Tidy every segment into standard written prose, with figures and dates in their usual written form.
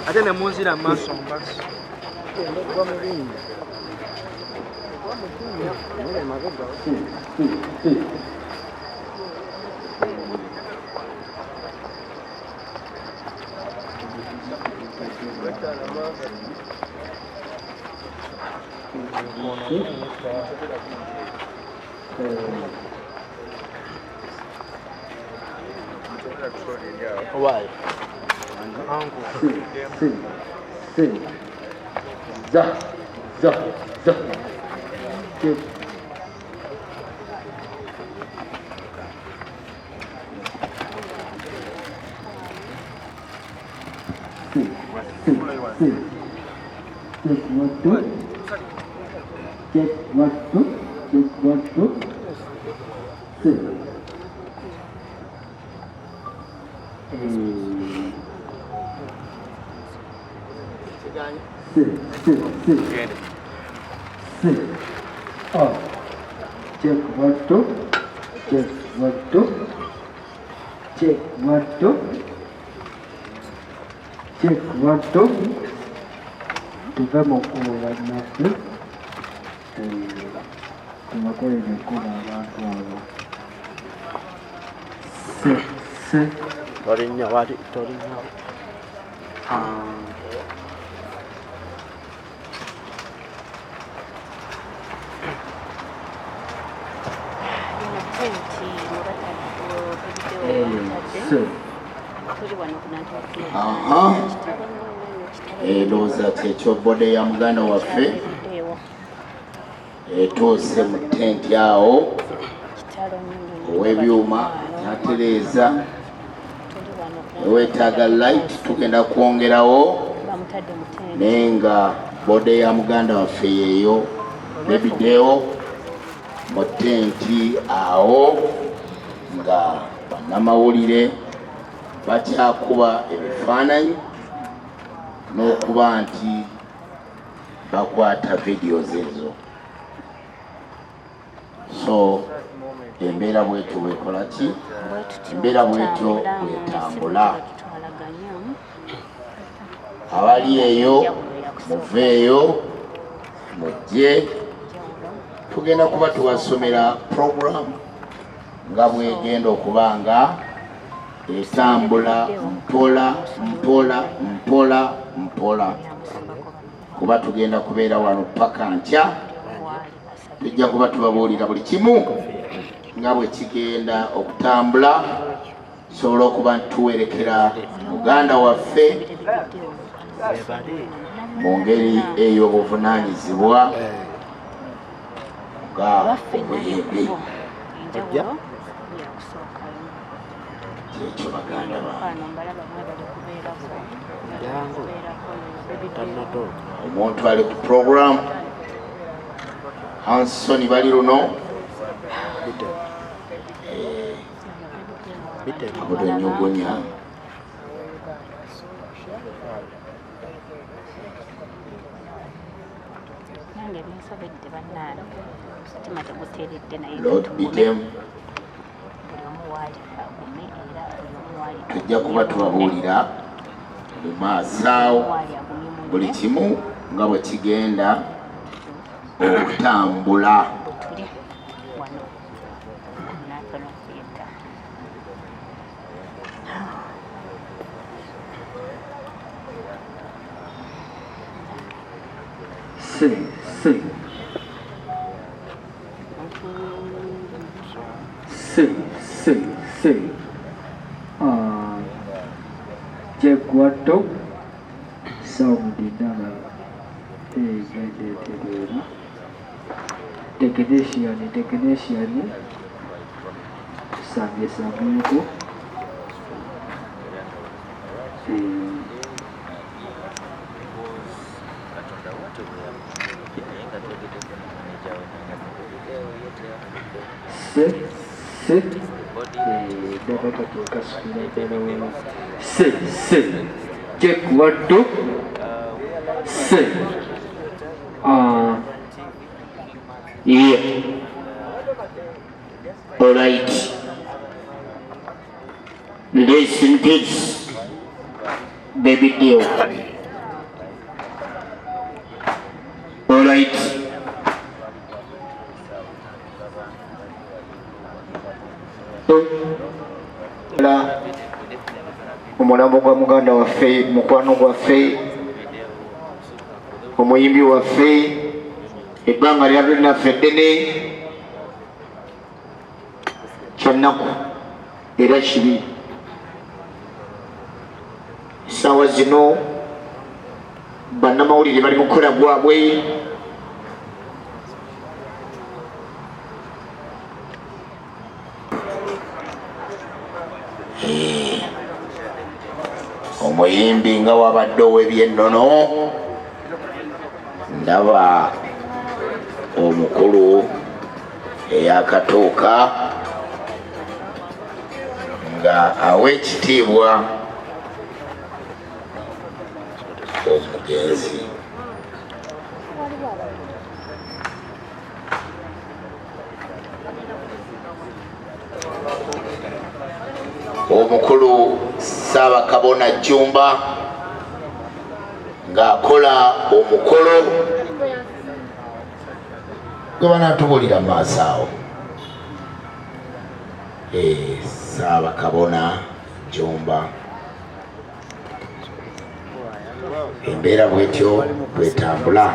Ate ne munzira maaso mbasi. Why? C, C, C, Z, Z, Z, K. C, C, C. Check 1, 2. Check 1, 2. Check 1, 2. C. A. C, C, C, C, R. Check 1, 2. Check 1, 2. Check 1, 2. Check 1, 2. Tuve mu kkubo bannaffe, tubakolere ekkubo abantu abo. C, C. Tolinnya wali, tolinnya. Aha. Ndowooza kyekyo ya muganda waffe etuuse mu tenti awo ow'ebyuma n'atereeza eweetaaga light tugenda kwongerawo naye nga bode ya muganda waffe yeeyo Baby Deo mu tenti awo nga bannamawulire bakyakuba ebifaananyi n'okuba nti bakwata videos ezo. So embeera bwetyo bwekola ki? Embeera bwetyo bwetambula. Abali eyo muveeyo mujje, tugenda kuba tubasomera program nga bwegenda okuba nga etambula mpola mpola mpola mpola, kuba tugenda kubeera wano paka nkya. Tujja kuba tubabuulira buli kimu nga bwe kigenda okutambula, tusobola okuba tuwerekera muganda waffe mu ngeri ey'obuvunaanyizibwa nga obuyimbi. Kyekyo baganda bange. Omuntu ali ku program Hanson bali luno abudonyogonya Lord Bitem, tujja kuba tubabuulira mu maaso awo buli kimu nga bwe kigenda okutambula. C, C, C, C, C. Check 1, 2. Sound ndaba egenda. Technician, technician. Sambye sambyeko. C C ddala kati okasukira ddala wala C C check 1 2 C Yeah. All right. Rest in peace, Baby Deo. All right. Omulambo gwa muganda waffe, mukwano gwaffe, omuyimbi waffe, ebbanga lyabyo naffe ddene, kyannaku era kibi. Essaawa zino bannamawulire bali mu kukola gwabwe. Omuyimbi nga wabadde ow'ebyennono, ndaba omukulu eyakatuuka nga awa ekitiibwa omugenzi. Omukulu Ssaabakabona Jjumba ng'akola omukolo gwe banaatubulira mu maaso awo. Ssaabakabona Jjumba, embeera bwetyo bwetambula.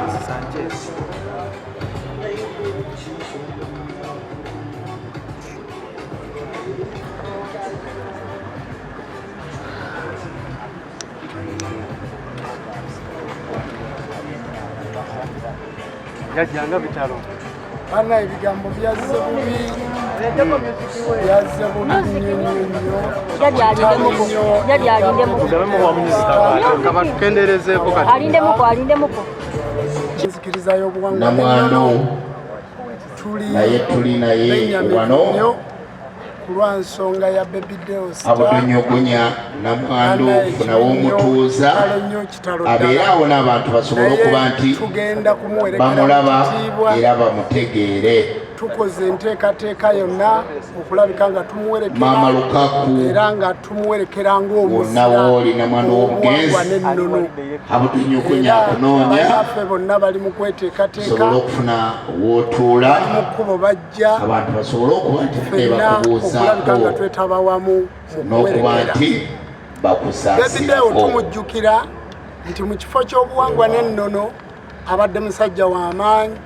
Jajjanga bitalo. Bana, ebigambo byazze bubi, byazze bubi nnyo nnyo nnyo. Jajja alindemuko, jajja alindemuko. Kaba tukenderezeeko kati. Alindemuko, alindemuko. Nzikiriza y'obuwangwa Namwandu tuli naye tuli naye bennyamivu wano. nnyo ku lwa nsonga ya Baby Deo Star. Abudunyugunya namwandu Bana, funawo omutuuza kitalo nnyo, kitalo abeere ddala. awo n'abantu basobole Naye okuba nti tugenda kumuwerekera mu bamulaba kitiibwa. era bamutegeere. Tukoze enteekateeka yonna okulabika nga tumuwerekera Maama Lukaku era nga tumuwerekera wonna ng'omuzira wooli namwandu w'omugenzi ow'obuwangwa n'ennono. Abudunyugunya Era akunoonya bannaffe bonna bali mu kweteekateeka, osobole okufuna wootuula, bali mu kkubo bajja, abantu basobole okuba nti ffenna okulabika bakubuuzaako nga twetaba wamu mu n'okuba kuwerekera nti Baby Deo. bakusaasirako. Tumujjukira nti mu kifo ky'obuwangwa n'ennono abadde musajja w'amaanyi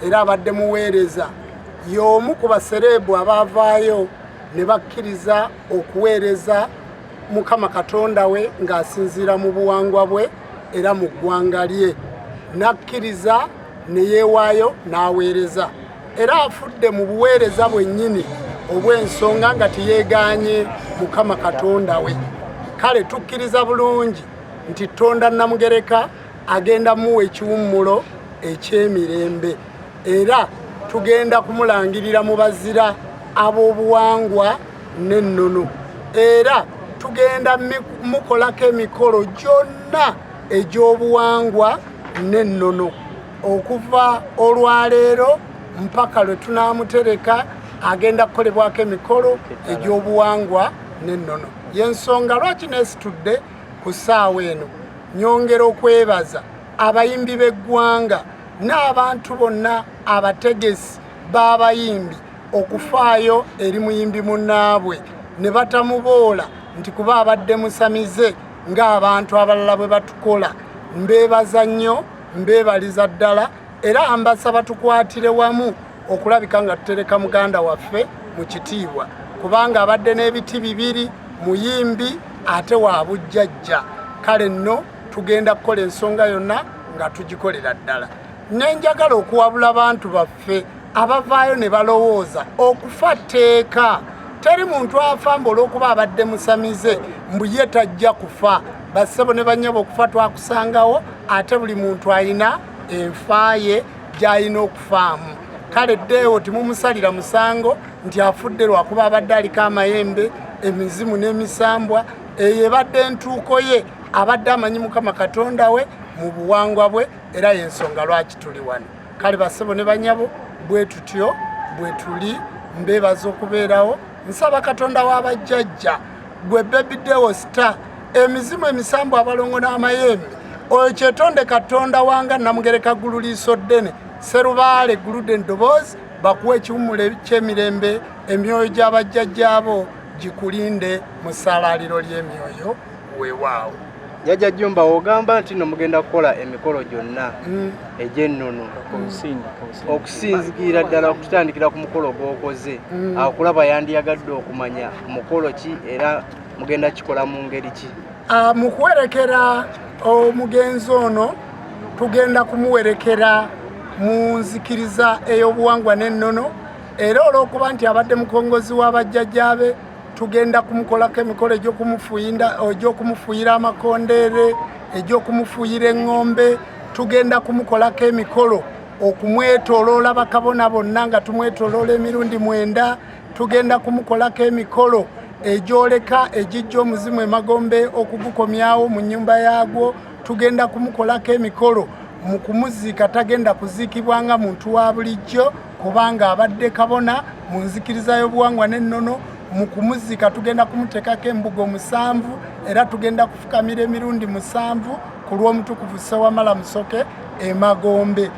era abadde muweereza, y'omu ku basereebu abaavaayo ne bakkiriza okuweereza Mukama Katonda we ng'asinziira mu buwangwa bwe era mu ggwanga lye, n'akkiriza ne yeewaayo n'aweereza, era afudde mu buweereza bwennyini obw'ensonga nga teyeegaanye Mukama Katonda we. Kale tukkiriza bulungi nti Tonda Namugereka agenda muwa ekiwummulo eky'emirembe, era tugenda kumulangirira mu bazira ab'obuwangwa n'ennono, era tugenda mukolako emikolo gyonna egy'obuwangwa n'ennono okuva olwaleero mpaka lwe tunaamutereka. Agenda kukolebwako emikolo egy'obuwangwa n'ennono. Y'ensonga lwaki neesitudde ku ssaawa eno. Nyongera okwebaza abayimbi b'eggwanga n'abantu bonna abategesi b'abayimbi okufaayo eri muyimbi munnaabwe ne batamuboola nti kuba abadde musamize ng'abantu abalala bwe batukola. Mbeebaza nnyo, mbeebaliza ddala, era mbasaba tukwatire wamu okulabika nga tutereka muganda waffe mu kitiibwa, kubanga abadde n'ebiti bibiri, muyimbi ate wa bujjajja. Kale nno tugenda kukola ensonga yonna nga tugikolera ddala. Nenjagala okuwabula bantu baffe abavaayo ne balowooza okufa tteeka. Teri muntu afa mbu olw'okuba abadde musamize mbu ye tajja kufa. Bassebo ne bannyabo, okufa twakusangawo, ate buli muntu ayina enfa ye gy'alina okufaamu. Kale Deo timumusalira musango nti afudde lwakuba abadde aliko amayembe, emizimu n'emisambwa. Eyo ebadde entuuko ye, abadde amanyi Mukama Katonda we mu buwangwa bwe, era y'ensonga lwaki tuli wano. Kale bassebo ne banyabo, bwe tutyo bwe tuli. Mbeebaza okubeerawo. Nsaba Katonda w'abajjajja, gwe Baby Deo Star, emizimu, emisambu, abalongo n'amayembe, oyo kyetonde Katonda wanga Namugereka Ggulu Liiso Ddene Serubaale Gulude Eddoboozi, bakuwa ekiwummulo ky'emirembe, emyoyo gy'abajjajjaabo gikulinde mu ssalaaliro ly'emyoyo. Weewaawo. Jjajja Jjumba, ogamba nti nno mugenda kukola emikolo gyonna egy'ennono okusinziira ddala okutandikira ku mukolo gw'okoze. Akulaba yandiyagadde okumanya mukolo ki era mugenda kikola mu ngeri ki? Mu kuwerekera omugenzi ono, tugenda kumuwerekera mu nzikiriza ey'obuwangwa n'ennono, era olw'okuba nti abadde mukongozi w'abajjajjaabe, tugenda kumukolako emikolo egy'okumufuuyira amakondeere, egy'okumufuuyira eŋŋombe. Tugenda kumukolako emikolo okumwetooloola bakabona bonna nga tumwetooloola emirundi 9. Tugenda kumukolako emikolo egyoleka egijja omuzimu emagombe okugukomyawo mu nnyumba yaagwo. Tugenda kumukolako emikolo mu kumuziika. Tagenda kuziikibwa nga muntu wa bulijjo, kubanga abadde kabona mu nzikiriza y'obuwangwa n'ennono. Mu kumuziika tugenda kumuteekako embugo 7, era tugenda kufukamira emirundi 7 ku lw'omutukuvu Ssewamala Musoke emagombe.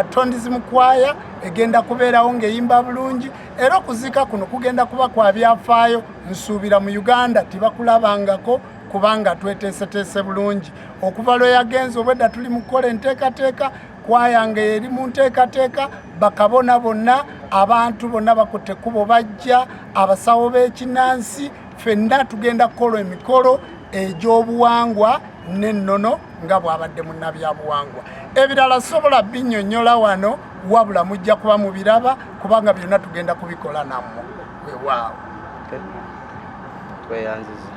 Tondizi Mukwaya egenda kubeerawo ng'eyimba bulungi, era okuziika kuno kugenda kuba kwa byafaayo. Nsuubira mu Uganda tibakulabangako, kubanga tweteeseteese bulungi okuva lwe yagenza. Obwedda tuli mu kukola enteekateeka, kwaya nga eri mu nteekateeka, bakabona bonna, abantu bonna bakutte ekkubo bajja, abasawo b'ekinansi, ffenna tugenda kukola emikolo egy'obuwangwa n'ennono nga bw'abadde munnabyabuwangwa. Ebirala sobola binnyonnyola wano, wabula mujja kuba mubiraba, kubanga byonna tugenda kubikola nammwe. Weewaawo. Tweyanziza.